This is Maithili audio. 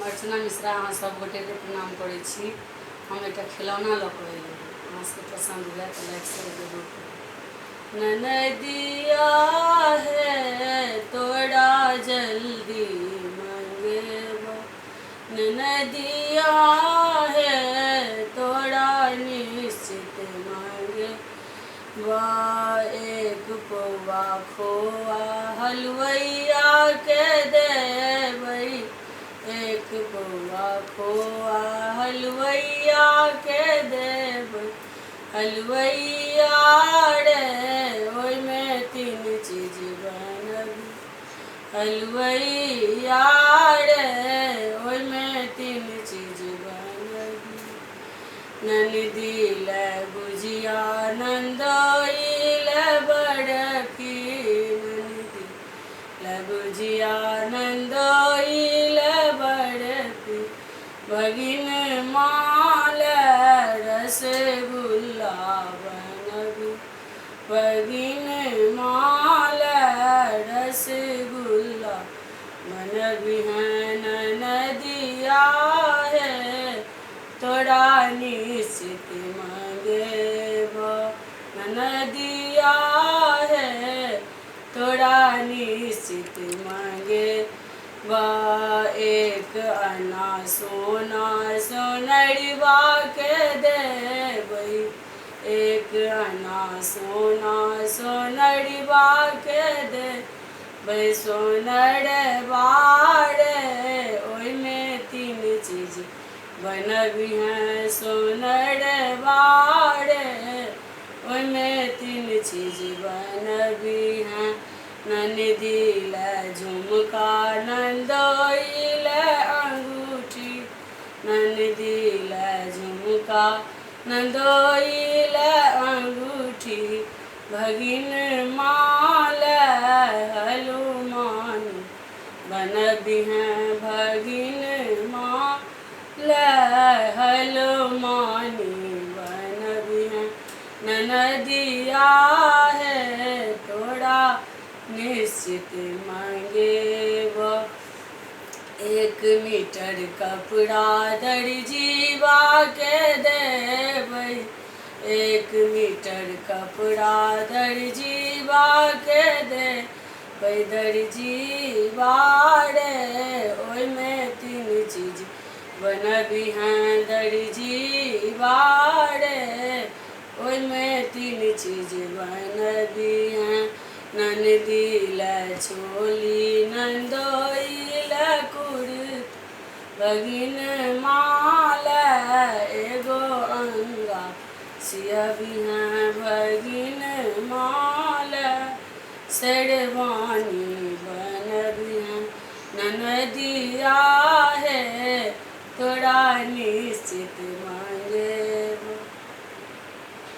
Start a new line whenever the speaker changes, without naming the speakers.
हम अर्चना मिश्रा अहाँ सब गोटेके प्रणाम करै छी। हम एकटा खेलौना लऽ कऽ एलहुँ हँ। अहाँ सबके पसन्द हुए तऽ लाइक शेयर जरूर करब। ननदिया हे तोरा जल्दी मंगेबो, ननदिया हे तोरा निश्चित मंगेबो। एक पौआ खोआ हलुवैया के देबै, एक पौआ खोआ हलुवैया के देबै। हलुवैया रे ओहिमे तीन चीज बनबी, हलुवैया रे ओहिमे तीन चीज बनबी। ननदी लए गुजिया नन्दोइ लए बड़की, ननदी लए गुजिया नन्दोइ लए बड़की। भगिन माँ लए रसगुल्ला बनबी, भगिन माँ लए रसगुल्ला बनबी। हैं ननदिया हे तोरा निश्चित मंगेबो, ननदिया हे तोरा निश्चित मंगेबो। एक आना सोना सोनरिबा के देबै, एक आना सोना सोनरिबा के देबै। सोनरबा रे ओहिमे तीन चीज बनबिहें, सोनरबा रे ओहिमे तीन चीज बनबिहें। ननदी लए झुमका नन्दोइ लए अंगूठी, ननदी लए झुमका नन्दोइ लए अंगूठी। भगिन माँ लए हलुमान बनबिहें, भगिन माँ लए हलुमानी बनबिहें। ननदिया हे तोरा निश्चित मंगेबो। एक मीटर कपड़ा दर्जीबा के देबै, एक मीटर कपड़ा दर्जीबा के देबै। दर्जीबा रे ओहिमे तीन चीज बनबिहें, दर्जीबा रे ओहिमे तीन चीज बनबिहें। ननदी लए चोली नन्दोइ लए कुर्ती, भगिन माँ लए एगो अंगा सियबिहें। भगिन माँ लए शेरवानी बनबिहें। ननदिया हे तोरा निश्चित